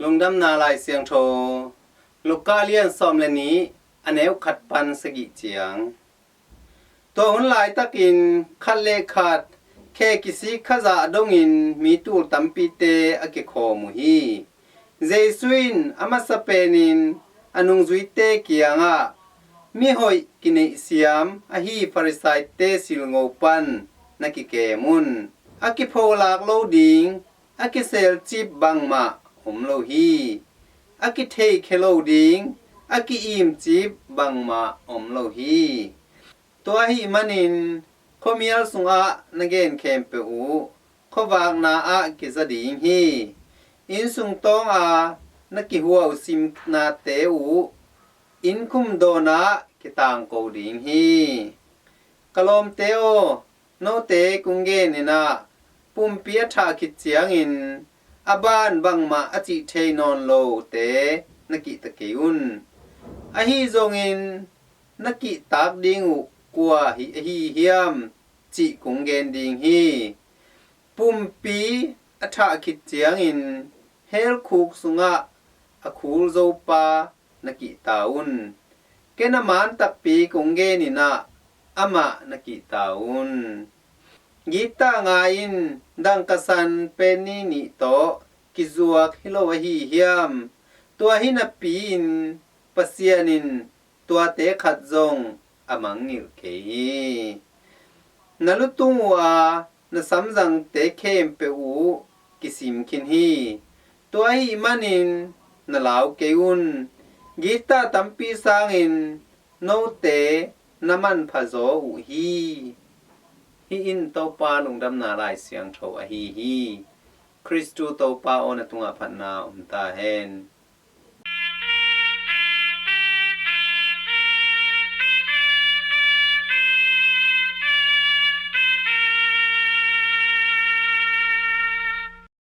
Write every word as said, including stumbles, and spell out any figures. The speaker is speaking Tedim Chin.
Lungdamna Lai Siangtho, Luka lian sawm le nih, a neu khat pan sagih ciang. Tua hun laitakin khat le khat khe kisik kha zah dongin mi tul tampite a kikhawm uh hi. Jesu in a masa penin a nungzuite kiangah, "Mihoih kineihsiam ahi Farisaite silngo pan na kikem un. A kipholak lo ding a kiselcip bangmah om lo hi. A kitheihkhia lo ding a ki-imcip bangmah om lo hi. Tua ahih manin khuamial sungah na gen khempeuh uh khuavakna ah kiza ding hi. Innsung tawnga na kihuausimnate uh innkhum dawnah kitangko ding hi. Ka lawmte aw, note kong genin ah, pumpi a thah khit ciangin a ban bangmah a cih thei nawn lote na kihta kei un. Ahi zongin na kihtak ding uh kua hi ahi hiam cih kong gen ding hi. Pumpi a thah khit ciangin helkhuk sungah a khul zopa na kihta un. Ken a man takpi kong genin ah, amah na kihta un. Gitta nga in dangkasan penni nih tawh kizuak hi lo ahi hiam? Tua hi napi-in Pasian in tuate khat zong a mangngilh kei hi. Na lutung uh a na samzangte khempeuh uh kisim khin hi. Tua ahih manin na lau kei un. Gitta tampi sangin note na manpha zaw uh hi." Hih in Topa Lungdamna Lai Siangtho ahi hi. Khristu Topa aw, na tungah phatna om ta hen.